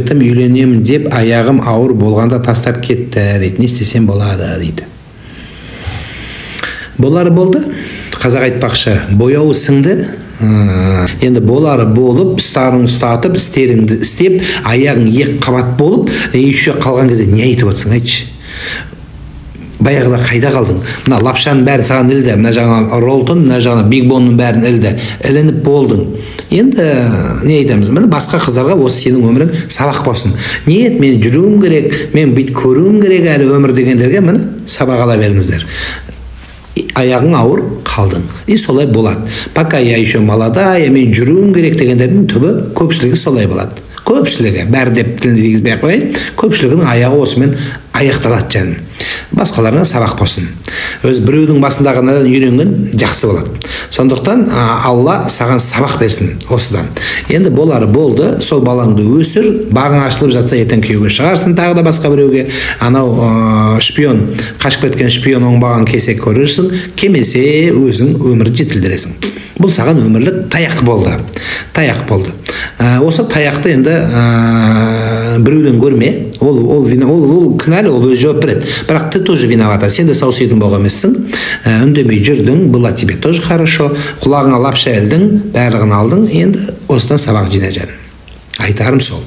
Жігітім үйленемін деп, аяғым ауыр болғанда тастап кетті дейді. Не істесем болады дейді. Болары болды. Қазақ айтпақшы, бояуы сіңді. Енді болары болып, ұстарың ұстатып, істеріңді істеп, аяғың екі қабат болып, еще қалған кезде не айтып отырсың, айтшы? Баяғыда қайда қалдың? Мына лапшаның бәрін саған ілді, мына жағынан Ролтон, мына жағынан Биг Бонның бәрін ілді, ілініп болдың. Енді не айтамыз? Міне, басқа қыздарға осы сенің өмірің сабақ болсын. Нет, мен жүруім керек, мен бүйтіп көруім керек әлі өмір дегендерге, міне, сабақ ала беріңіздер. Аяғың ауыр, қалдың, и солай болады. «Пока я еще молодая, мен жүруім керек» дегендердің түбі, көпшілігі солай болады. Көпшілігі, бәрі деп тілін тигізбей ақ қояйын, көпшілігінің аяғы осымен аяқталады, жаным. Басқаларына сабақ болсын. Өз біреудің басындағыдан үйренген жақсы болады. Сондықтан Алла саған сабақ берсін осыдан. Енді болары болды, сол балаңды өсір. Бағың ашылып жатса, ертең күйеуге шығарсың тағы да басқа біреуге. Анау шпион, қашып кеткен шпион оңбаған келсе, көрерсің, келмесе, өзің өмірді жетілдіресің. Бұл саған өмірлік таяқ болды, таяқ болды. Осы таяқты енді біреуден көрме. Ол кінәлі, ол өзі жауап береді, бірақ ты тоже виновата. Сен де сауситын болған емессің. Үндемей жүрдің, было тебе тоже хорошо. Құлағыңа лапша ілдің, барлығын алдың. Енді осыдан сабақ жина, жаным. Айтарым сол.